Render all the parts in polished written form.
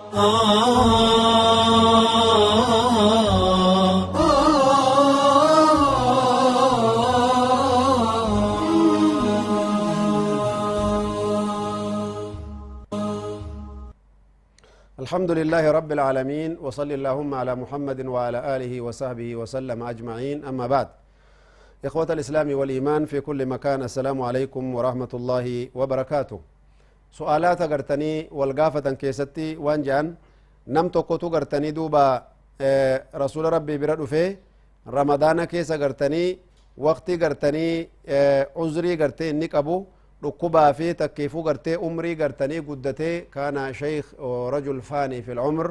الحمد لله رب العالمين، وصل اللهم على محمد وعلى آله وصحبه وسلم أجمعين. أما بعد، إخوة الإسلام والإيمان في كل مكان، السلام عليكم ورحمة الله وبركاته. سؤالات غرتني والغافة كيستي وانجان نم تقوتو غرتني دوبا رسول ربي برد في رمضان كيس غرتني وقتي غرتني عذري غرتي نكبو ركوبا في تكيفو غرتي عمري غرتني قدتي كان شيخ رجل فاني في العمر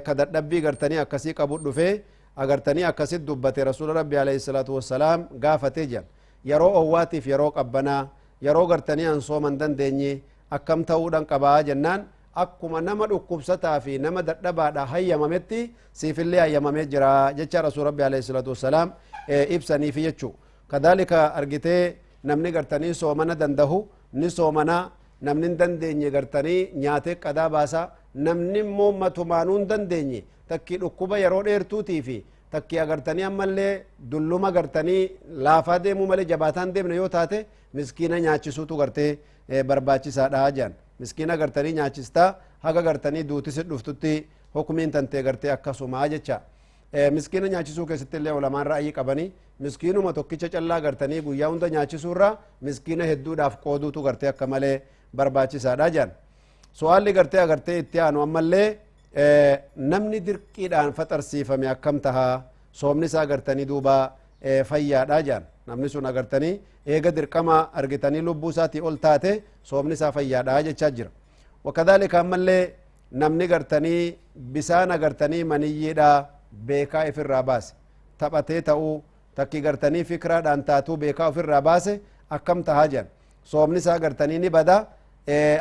كددبي غرتني أكسي قبو دفه أغرتني أكسي دبتي رسول ربي عليه الصلاة والسلام غافتي جن يرو أواتي في يرو قبنا يرو غرتني أنصو من دن ديني أكم تودن قبا جنان أكما نما ركوب ستا في نما ددبا دا هيا ممتي سيف الله هيا ممجرا جتش رسول ربي عليه الصلاة والسلام إبسني في يچو. كذلك أرجتي namni gartanii soomana dandahu ni soomana, namni hin dandeenye gartanii nyaatee qadaa baasa, namni immoo matumaanuu hin dandeenye takki dhukkuba yeroo dheertuutii fi takki agartanii ammallee dulluma gartanii laafaa deemuu malee jabaataan deemne yoo taate miskiina nyaachisuutu gartee barbaachisaadha jedhan. Miskiina gartanii nyaachistaa haga gartanii duuti si dhuftutti hukumiin tantee gartee akkasumaa jecha. Miskiina nyaachisuu keessatti illee ulamaan ra'ayii qabanii miskiinuma tokkicha callaa gartanii guyyaa hunda nyaachisuurra miskiina hedduudhaaf qooduutu gartee akka malee barbaachisaadha jedhan. Su'aalli gartee agartee itti aanu ammallee namni dirqiidhaan faxarsiifame akkam tahaa soomni isaa gartanii duuba fayyaadha jedhan. Namni sun agartanii eega dirqama argitanii lubbuu isaatii ol taate soomni isaa fayyaadha jechaa jira. Wakadhalika ammallee namni gartanii bisaan agartanii maniyyiidha beekaa ifirraa baase taphatee ta'uu takki gartanii fikraadhaan taatuu beekaa ofirraa baase akkam tahaa jedhan. Soomni isaa gartanii ni bada,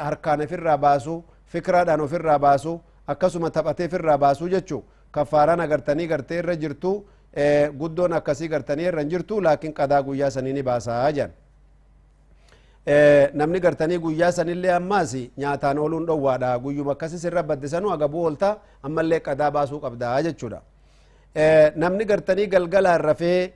harkaan ofirraa baasu, fikraadhaan ofirraa baasu, akkasuma taphatee ofirraa baasuu jechuu. Kaffaaraan agartanii gartee irra jirtu, guddoon akkasii gartanii irra hin jirtu, laakiin qadaa guyyaa sanii ni baasaa jedhan. Namni gartanii guyyaa sanillee ammaas nyaataan ooluun dhowwaadha. Guyyuma akkasii sirra baddisanuu agabuu oolta, ammallee qadaa baasuu qabdaa jechuudha. Namni gartanii galgalaan rafee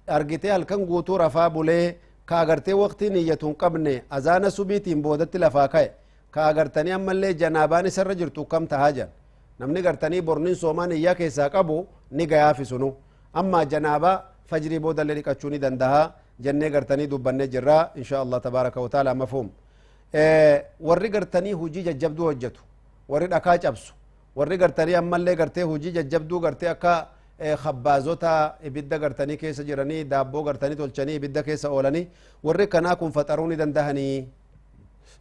argitee halkan guutuu rafaa bulee ka agartee waqtii niyyatu hin qabne azaana subiitiin boodatti lafaa ka'e ka agartanii ammallee janaabaan isarra jirtu kam tahaa jedhan. Namni gartanii borniin soomaa niyyaa keessaa qabu ni gayaafi sunu, amma janaabaa fajrii boodallee dhiqachuu ni danda'a jennee gartanii dubbannee jirra insha Allah tabaaraka wa taala. Mafhum. Warri gartanii hujii jajjabduu hojjetu, warri dhakaa cabsu, warri gartanii ammallee gartee hujii jajjabduu gartee akka khabbaazota ibidda gartanii keessa jiranii daabboo gartanii tolchanii ibidda keessa oolanii warri kanaa kun faxaruu ni dandahanii.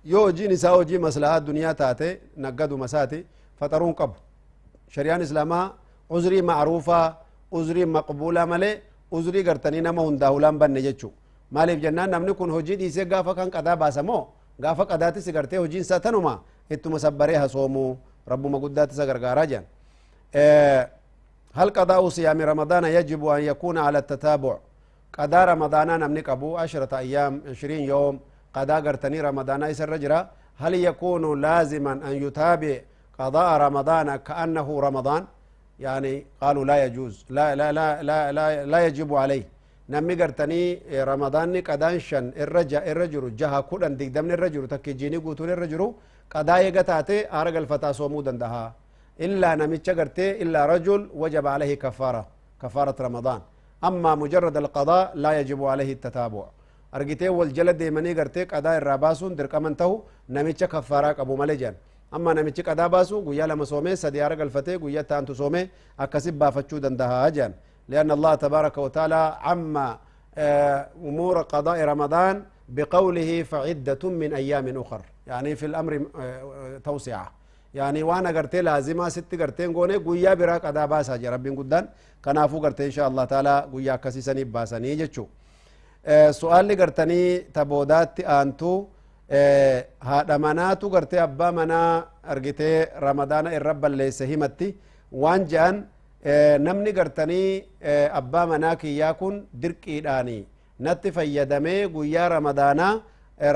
Yoo hojiin isaa hojii maslahaa duniyaa taate naggaduma isaati faxaruu hin qabu. Shari'aan islaamaa uzrii ma'ruufaa uzrii maqbuulaa malee uzrii gartanii nama hundaa hulaan banne jechuu. Maaliif jennaan namni kun hojii dhiisee gaafa kan qadaa baasa moo gaafa qadaatis gartee hojiin isaa tanuma ittuma sabbaree hasoomuu rabbuma guddaatti isa gargaaraa jedhan. هل قضاء صيام رمضان يجب أن يكون على التتابع؟ قضاء رمضان نمني قبو 10 أيام 20 يوم قضاء قرتني رمضان يسر رجرة، هل يكون لازما أن يتابع قضاء رمضان كأنه رمضان؟ يعني قالوا لا يجوز، لا لا لا لا لا, لا يجب عليه. نمي قرتني رمضان قضاء شن الرجع الرجل جها كودن دقدمن الرجل تكجيني قوتون الرجل قضاء يقتاتي أرق الفتاة صومودا دها إلا نمتش قرتي إلا رجل وجب عليه كفارة رمضان. أما مجرد القضاء لا يجب عليه التتابع. أرقتي والجلد مني قرتي قضاء الراباسون درك أمنته نمتش كفارة أبو ملجان. أما نمتش قضاء باسو قويا لما صومي سدي أرق الفتاة قويا تانتو صومي أكسب بافتشو دندها أجان، لأن الله تبارك وتعالى عم أمور قضاء رمضان بقوله فعدة من أيام أخر، يعني في الأمر توسعة. يعني وانا قرتي لازمة ست قرتين قوني قويا براك أدا باسا جا ربين قدان كنافو قرتي إن شاء الله تعالى قويا كسيساني باساني جتشو. سؤال اللي قرتني تبودات أنتو هذا مناتو قرتي أبا منا أرقتي رمضان الرب اللي سهمتي وان جان namni gartanii abbaa manaa kiyyaa kun dirqiidhaani natti fayyadamee guyyaa ramadaanaa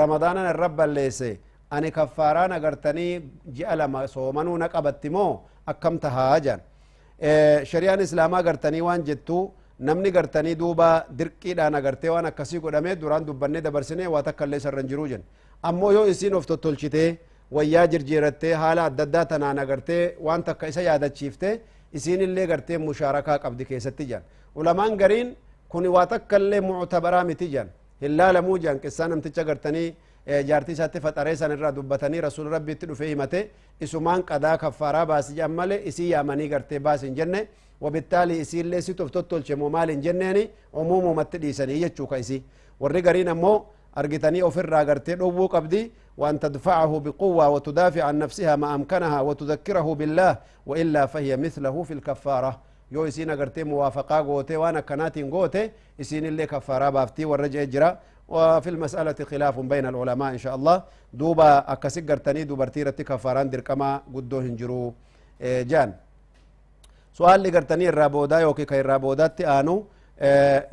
ramadaanaan irra balleesse Ani kaffaaraan agartanii ji'a 2 soomanuu na qabatti moo akkam tahaa jedhan. Shari'aan islaamaa gartanii waan jettu namni gartanii duuba dirqiidhaan agartee waan akkasii godhamee duraan dubbannee dabarsinee waa takka illee sarran jiruu jenna. Ammoo yoo isiin of tottolchitee wayyaa jirjiirattee haala adda addaa tanaan agartee waan takka isa yaadachiiftee isiin illee gartee mushaarakaa qabdi keessatti jedhan. Ulamaan gariin kun waa takka illee muctabaraa miti jedhan. Hin laalamuu jedhan. Qissaa namticha gartanii jaartii isaatti faxaree san irraa dubbatanii rasuul rabbiitti dhufee himate isumaan qadaa kaffaaraa baasi jedhan malee isii yaamanii gartee baasi hin jenne. Wabittaali isiillee si of tottolche moo maal hin jenneeni umuumumatti dhiisanii jechuu ka isii. Warri gariin ammoo argitanii ofirraa gartee dhowwuu qabdi وأن تدفعه بقوة وتدافع عن نفسها ما أمكنها وتذكره بالله وإلا فهي مثله في الكفارة. يو إسين أغرتي موافقة غوتي وأنا كناتين غوتي إسين اللي كفارة بافتي والرجع جرا. وفي المسألة خلاف بين العلماء إن شاء الله. دوبا أكسي غرتني دوبرتيرتي كفاران دركما قدو هنجرو جان. سؤال اللي غرتني الرابودا يوكي كي الرابودا تآنو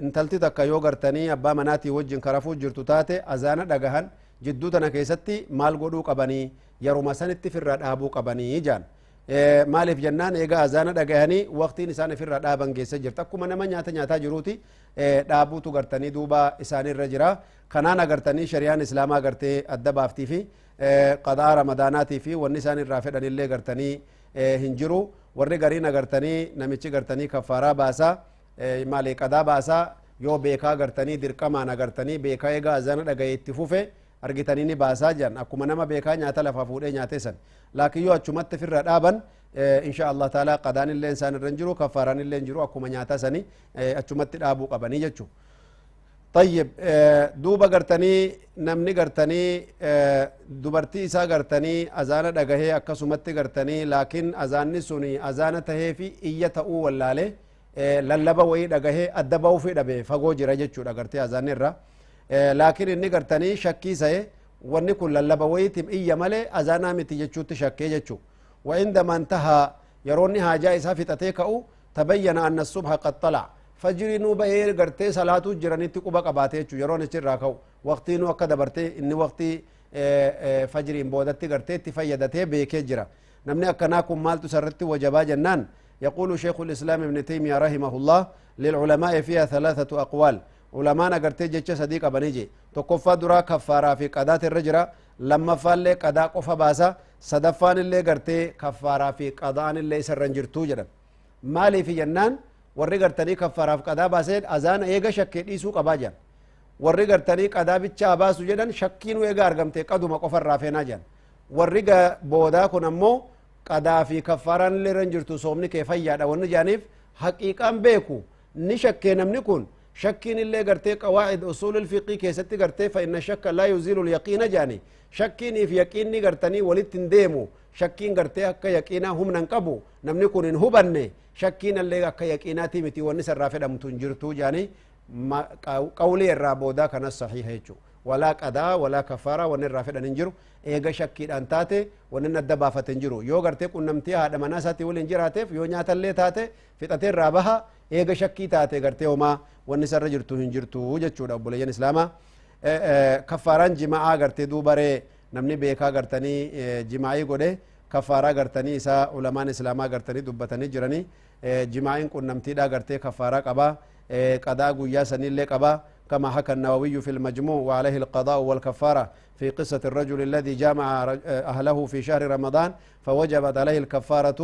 انتلتي تكا يو غرتني أبا مناتي وجن كرفو جرتو تاتي أزانا دقهن jidduu tana keessatti maal godhuu qabanii yeruma sanitti firra dhaabuu qabanii jaan. Maaliif jennaan egaa azaana dhagahanii waqtiin isaan ofirra dhaaban geessa jirti. Akkuma nama nyaata nyaataa jiruuti dhaabuutu gartanii duuba isaanirra jira. Kanaan agartanii shari'aan islaamaa gartee adda baaftii fi qadaa ramadaanaatii fi wanni isaan irraa fedhanillee gartanii hin jiru. Warri gariin agartanii namichi gartanii kaffaaraa baasaa maali qadaa baasaa yoo beekaa gartanii dirqamaan agartanii beekaa egaa azaana dhagahee itti fufe argitanii ni baasaa jiran akkuma nama beekaa nyaata lafaa fuudhee nyaatee san. Laakiin yoo achumatti firra dhaaban insha Allah taala qadaan illee isaan irra hin jiru kaffaaraan illee hin jiru akkuma nyaata sanii achumatti dhaabuu qabanii jechuudha. طيب duuba gartanii namni gartanii dubartii isaa gartanii azaana dhagahee akkasumatti gartanii laakiin azaanni suni azaana tahee fi iyya ta'uu wallaalee lallaba wayii dhagahee adda ba'uu fi dhabe fagoo jira jechuudha gartee azaanni irra. Laakiin inni gartanii shakkii sa'e wanni kun lallaba wayiitiin iyya malee azaanaa miti jechuutti shakkee jechuu. وعندما انتهى يروني haajaa isaa fixatee ka'u تبين أن الصبح قد طلع فجري نو بهير غرتي صلاة جرانيتي قبا قباتي جechuu yeroon achirraa ka'u waqtii nu akka dabartee inni waqtii fajriin boodatti gartee itti fayyadatee beekee jira. Namni akkanaa kun maaltu sarratti wajabaa jennaan يقول شيخ الإسلام ابن تيمية رحمه الله للعلماء فيها 3 أقوال. علماء غرتي جچ صديق بنيجي تكفى درا كفارة في قضاء الرجرة لما فال قضاء قف باسا صدفان اللي غرتي كفارة في قضاء اللي سرنجرتو جرا مالي في جنان وري غرتني كفارة في قضاء باسد اذان ايغا شك ديسو قباجا وري غرتني قضاء بچا باسو جدن شكين ويغا ارغمتي قدوم قفر رافينا جن وري بودا كنمو قضاء في كفارة اللي رنجرتو صومني كيفيا دا ون جانف حقيقه بيكو نشك نمني كون شكين اللي قرتي قواعد أصول الفقه كيستي قرتي فإن الشك لا يزيل اليقين جاني شكيني في يقيني قرتني ولد تنديمو شكين قرتي أكا يقينا هم ننقبو نمني كون انهبني شكين اللي أكا يقيناتي متي ونسر رافد أمتنجرتو جاني قولي الرابودا كان الصحيح يجو ولا قضاء ولا كفارة ونن رافد أنجرو إيغا شكين أنتاتي ونن الدبافة تنجرو يو قرتي كن نمتيها دمناساتي ولنجراتي يو نياتا اللي تاتي فتاتي رابها eega shakkii taate gartee homaa wanni sarra jirtu hin jirtu jechuudha obboleeyyan islaamaa. Kaffaaraan jimaa'aa gartee duubaree namni beekaa gartanii jimaa'ii godhe kaffaaraa gartanii isaa ulamaan islaamaa gartanii dubbatanii jiranii jimaa'iin qunnamtiidhaa gartee kaffaaraa qabaa qadaa guyyaa saniillee qabaa. كما حكى النووي في المجموع وعليه القضاء والكفارة في قصة الرجل الذي جامع أهله في شهر رمضان فوجبت عليه الكفارة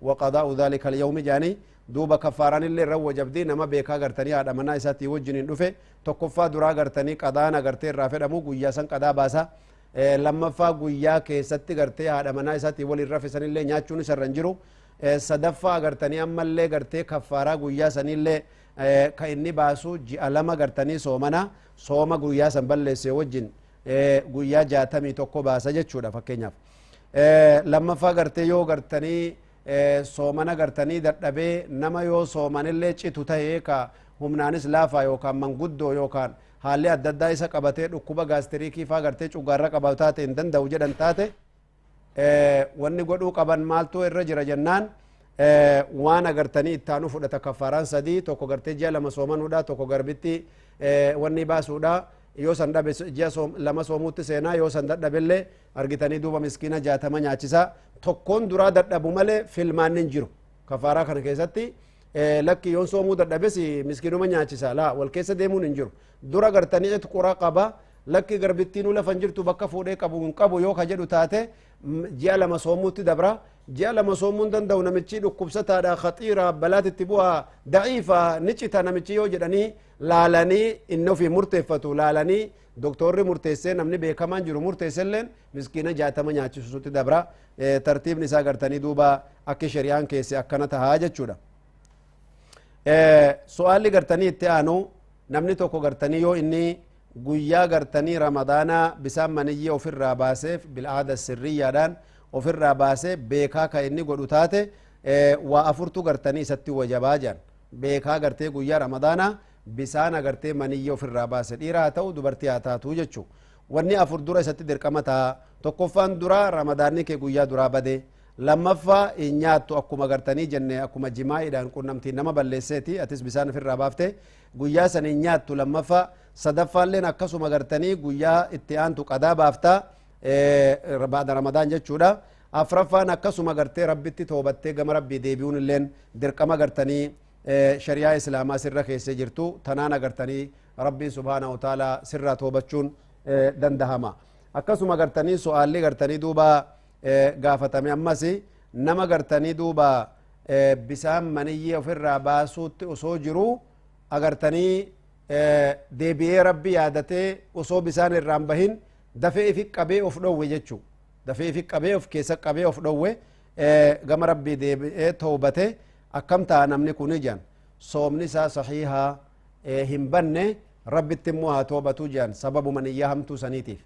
وقضاء ذلك اليوم جاني دوبا كفاران اللي رو جبدي نما بيكا غرتني هذا منا إساتي وجنين دفه تكفى درا غرتني قضانا غرتي رافد أمو قويا سن قضاء باسا لما فا قويا كيستي غرتي هذا منا إساتي ولي الرفي سن اللي نياتشوني سرنجرو صدفا غرتني أما اللي غرتي كفارا قويا سن اللي كإني باسو جي ألما غرتني سومنا سوما قويا سن بلي سيوجن قويا جاتمي توكو باسا جتشودا فكينياف لما فا غرتي يو غرتني soomana gartanii dadhabee nama yoo soomanillee citu tahee ka humnaanis laafaa yookaan manguddoo yookaan haalli adda addaa isa qabatee dhukkuba gaastiriikii faa gartee cugaarra qabaatu taate hin danda'u jedhan taate wanni godhuu qaban maaltu irra jira jennaan waan agartanii ittaanu fudhata kaffaaraan 3 tokko gartee ji'a 2 soomanuudha tokko garbitti wanni baasuudha Yoo san dhabe ji'a 2 soomuutti seenaa. Yoo san dadhabellee argitanii duuba miskiina 60 nyaachisaa. Tokkoon duraa dadhabu malee filmaanni hin jiru kafaaraa kana keessatti. Lakki, yoon soomuu dadhabes miskiinuma nyaachisa, laa, wal keessa deemuun hin jiru. Dura gartanii itqura qaba. Lakki, garbittiinuu lafa hin jirtu, bakka fuudhee qabu hin qabu yoo ka jedhu taate, ji'a 2 soomuutti dabra. Ji'a 2 soomuu hin danda'u namichi, dhukkubsataadha, khaxiira, balaatitti bu'a, daciifa, ni cita namichi yoo jedhanii laalanii inni ofii murteeffatu laalanii doktorri murteessee namni beekamaan jiru murteesselleen miskiina 60 nyaachisuutti dabra. Tartiibni isaa gartanii duuba akki shari'aan keesse akkana tahaa jechuudha. Su'aalli gartanii itti aanu, namni tokko gartanii yoo inni guyyaa gartanii Ramadaanaa bisaan maniyyee ofirraa baaseef bil'aada sirriyyaadhaan ofirraa baasee beekaa ka inni godhu taate, waa afurtu gartanii isatti wajabaa jedhan. Beekaa gartee guyyaa Ramadaanaa bisaan agartee maniyyee ofirraa baase, dhiira haa ta'u, dubartii haa taatu jechuu, wanni afur dura isatti dirqama ta'a. Tokkoffaan, dura Ramadaanni kee guyyaa duraa bade. Lammaffaa, hin nyaattu. Akkuma gartanii jenne, akkuma jimaa'iidhaan qunnamtiin nama balleesseeti atis bisaan ofirraa baafte, guyyaa san hin nyaattu lammaffaa. Sadaffaalleen akkasuma gartanii guyyaa itti aantu qadaa baaftaa, baada Ramadaan jechuudha. Afraffaan akkasuma gartee Rabbitti toobattee gama Rabbii deebi'uun illeen dirqama gartanii shari'aa Islaamaa sirra keessee jirtu. Tanaan agartanii Rabbiin subhaanahu wa ta'aalaa sirraa toobachuun dandahama. Akkasuma gartanii su'aalli gartanii duuba gaafatame ammas, nama gartanii duuba bisaan maniyyee ofirraa baasuutti osoo jiru agartanii deebi'ee Rabbi yaadatee osoo bisaan irraan bahin dafee ifi qabee of dhowwe jechuu, dafee ifi qabee of keessa qabee of dhowwe, gama Rabbii deebi'ee toobate, akkam ta'a namni kuni jedhan. Soomni isaa sahiihaa, hin banne. Rabbitti immoo haa toobatu jedhan sababuma niyyaa hamtuu saniitiif.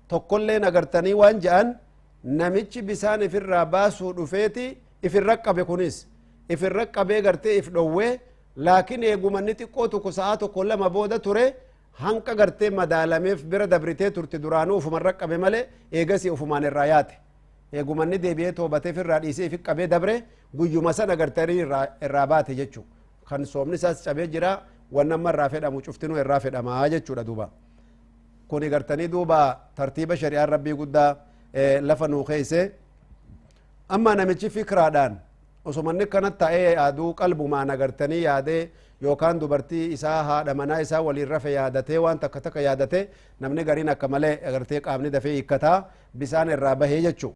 Tokkolleen agartanii waan jedhan, namichi bisaan ifirraa baasuu dhufeeti ifirra qabe, kunis ifirra qabee gartee if dhowwee, laakiin eegumanni xiqqoo tokko sa'aa tokko lama booda ture hanqa gartee madaalameef bira dabritee turte. Duraanuu ufumarra qabe malee eegasii ufumaan irraa yaate. Eegumanni deebi'ee toobateef irraa dhiisee ifi qabee dabre, guyyuma sana gartanii irraa baate jechuu. Kan soomni isaas cabee jira, wanni amma irraa fedhamu cuftinuu irraa fedhamaa jechuudha. Duuba kuni gartanii duuba tartiiba shari'aan Rabbii guddaa lafa nuu keeyse. Amma namichi fikraadhaan osoo manni akkana ta'ee yaaduu, qalbumaan agartanii yaadee, yookaan dubartii isaa haadha manaa isaa waliin rafe yaadatee, waan takka takka yaadatee, namni gariin akka malee agartee qaamni dafee hiikkataa bisaan irraa bahee jechuu.